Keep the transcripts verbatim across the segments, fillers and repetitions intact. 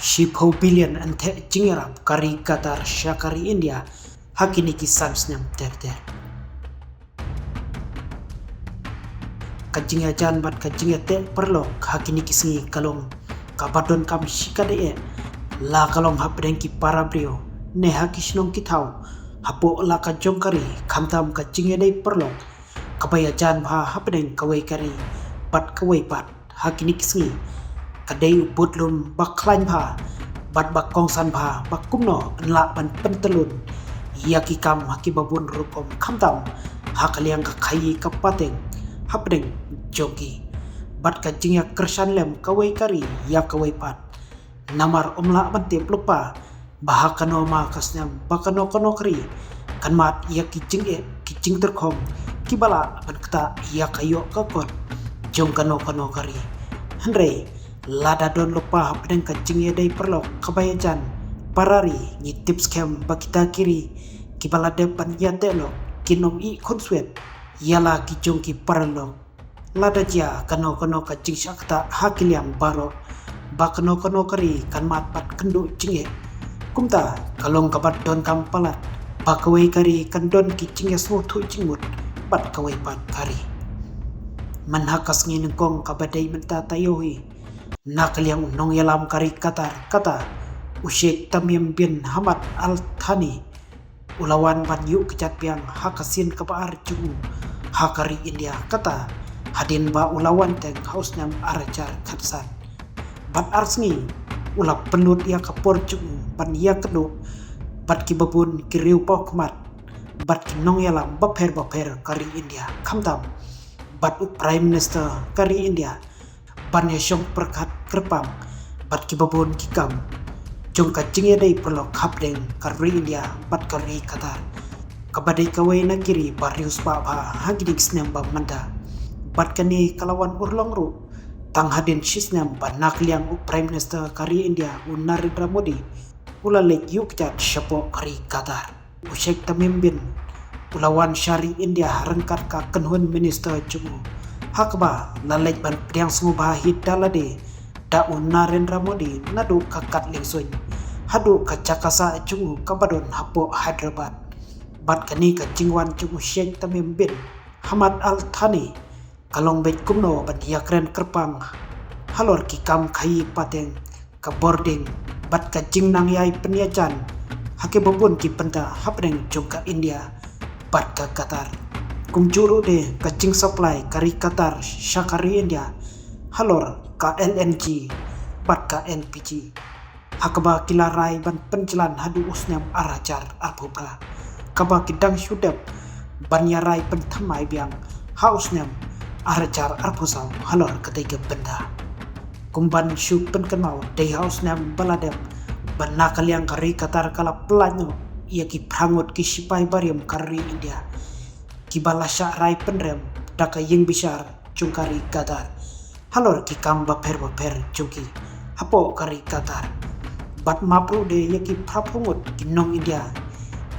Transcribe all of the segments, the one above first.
Shiphew billion yn theh jingïarap ka ri Qatar sha ka ri India ha kine ki san snem ter ter. Ka jingïajan bad ka jingïateh paralok ha kine ki sngi ka long kaba donkam shikatdei eh, la ka long hapdeng ki para briew ne ha ki shnong ki thaw, hapoh la ka jong ka ri, khamtam ka jingïadei paralok kaba ïajan bha hapdeng kawei ka ri bad kawei pat ha kine ki sngi ka dei u budlum ba khlaiñ bha bad ba kongsan bha ba kumno yn lah ban pyntyllun ïa ki kam ha kiba bun rukom, khamtam ha ka liang ka khaïi ka pateng hapdeng jong ki. Bad ka jingïakyrshan lem kawei ka ri ïa kawei pat, namar ym lah ban tip lypa ba ha kano ma ka snem ba kano kano ka ri kan mad ïa ki jingeh ki jingtyrkhong kiba lah ban ktah ïa ka ïoh ka kot jong kano kano ka ri. Hynrei lada don lypa hapdeng ka jingïadei paralok kaba ïajan para ri, ngi tip skhem ba kita ki ri kiba la dep ban ïateh lok kin ym ïeh khunswet ïa la ki jong ki paralok. Lada jia kano kano ka jingshah ktah ha ki liang baroh, ba kano kano ka ri kan mad bad kynduh jingeh. Kumta ka long kaba donkam palat ba kawei ka ri kan don ki jingïasngewthuh jingmut bad kawei pat ka ri. Mynha ka sngi nyngkong kaba dei mynta taïew hi, na ka liang u nongïalam ka ri Qatar kata u Sheikh Tamim bin Hamad Al Thani u la wan ban ïuh kjat biang ha ka sien kaba ar jong u ha ka ri India kata, hadien ba u la wan teng ha u snem ar hajar khatsan. Bad ar sngi u la pynlut ïa ka por jong u ban ïakynduh bad kiba bun ki riewpawkhmat bad ki nongïalam bapher bapher ka ri India, khamtam bad u Prime Minister ka ri India, ban ïashong pyrkhat kyrpang bad kiba bun ki kam jong ka jingïadei paralok hapdeng ka ri India bad ka ri Qatar, kaba dei kawei na ki ri ba riewspah bha ha kine ki snem ba mynta. Bad kane ka la wan urlong ruh tang hadien shi snem ba na ka liang u Prime Minister ka ri India u Narendra Modi u la leit ïuh kjat shapoh ka ri Qatar. U Sheikh Tamim bin u la wan sha ri India ryngkat ka kynhun minister jong u, ha kaba la leit ban pdiang sngewbha hi da lade da u Narendra Modi naduh ka kad liengsuiñ haduh ka jaka sah jong u kaba don hapoh Hyderabad. Bad kane ka jingwan jong u Sheikh Tamim bin Hamad Al Thani ka long beit kumno ban ïakren kyrpang halor ki kam khaïi pateng, ka bording bad ka jingnang ïai pynïajan ha kiba bun ki bynta hapdeng jong ka India bad ka Qatar. Kumjuh ruh de ka jingsupply ka ri Qatar sha ka ri India halor ka L N G bad ka L P G, ha kaba ki la rai ban pynjlan haduh u snem ar hajar arphew phra, kaba ki dang shu dep ban ïarai pynthymmai biang ha u snem ar hajar arphew saw halor katei ka bynta. Kumban shu pynkynmaw, dei ha u snem ba la dep ba na ka liang ka ri Qatar ka la pyllait noh ïa ki phra ngut ki shipai barim ka ri India kiba la shah rai pynrem da ka ïingbishar jong ka ri Qatar halor ki kam bapher bapher jong ki hapoh ka ri Qatar. Bad map ruh de ïa ki phra phew ngut ki nong India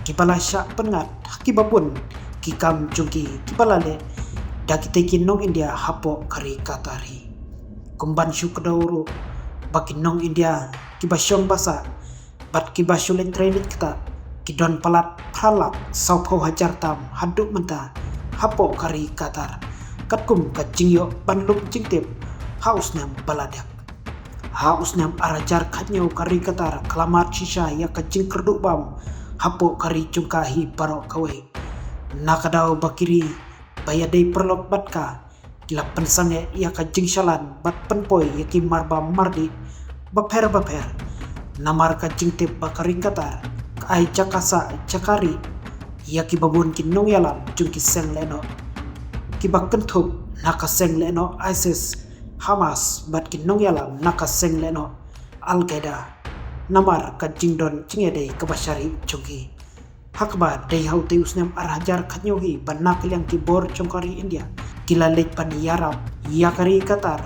kiba la shah pynngat ha kiba bun ki kam jong ki kiba la leh da kitei ki nong India hapoh ka ri Qatar hi. Kumban shu kdew ruh ba ki nong India kiba shong ba sah bad kiba shu leit trei leit ktah ki don palat phra lak sawphew hajar tam haduh mynta hapoh ka ri Qatar, katkum ka jingïoh ban lum jingtip ha u snem ba la dep. Ha u snem ar hajar khathynñiew ka ri Qatar ka la mad shisha ïa ka jingkyrduh bam hapoh ka ri jong ka hi baroh kawei. Na ka daw ba ki ri ba ïadei paralok bad ka ki la pynsangeh ïa ka jingshalan bad pynpoi ïa ki marbam mardih bapher bapher. Namar ka jingtip ba ka ri Qatar ka ai jaka sah jaka rieh ïa kiba bun ki nongïalam jong ki seng lehnoh kiba kynthup na ka seng lehnoh ISIS, Hamas bad ki nongïalam na ka seng lehnoh Al Qaeda, namar ka jingdon jingïadei kaba sharih jong ki. Ha kaba dei ha utei u snem ar hajar khathynñiew hi ba na ka liang ki bor jong ka ri India ki la leit ban ïarap ïa ka ri Qatar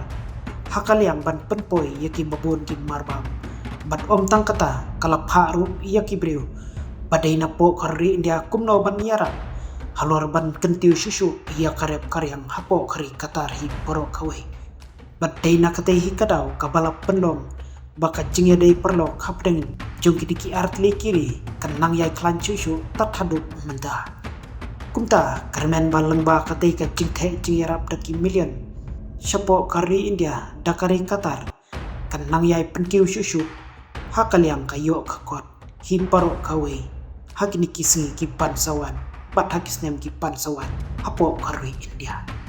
ha ka liang ban pynpoi ïa kiba bun ki marbam. Bad ym tang kata, ka la phah ruh ïa ki briew ba dei napoh ka ri India kumno ban ïarap halor ban kyntiew shuh shuh ïa ka rep ka riang hapoh ka ri Qatar hi baroh kawei. Bad dei na katei hi ka daw kaba la pynlong ba ka jingïadei paralok hapdeng jong kine ki artylli ki ri kan nang ïai khlaiñ shuh shuh tad haduh mynta. Kumta, kyrmen ba lyngba katei ka jingtheh jingïarap da ki million shapoh ka ri India da ka ri Qatar kan nang ïai pynkiew shuh shuh ha ka liang ka ïoh ka kot hi baroh kawei ha kine ki sngi ki ban sa wan bad ha ki snem ki ban sa wan hapoh ka ri India.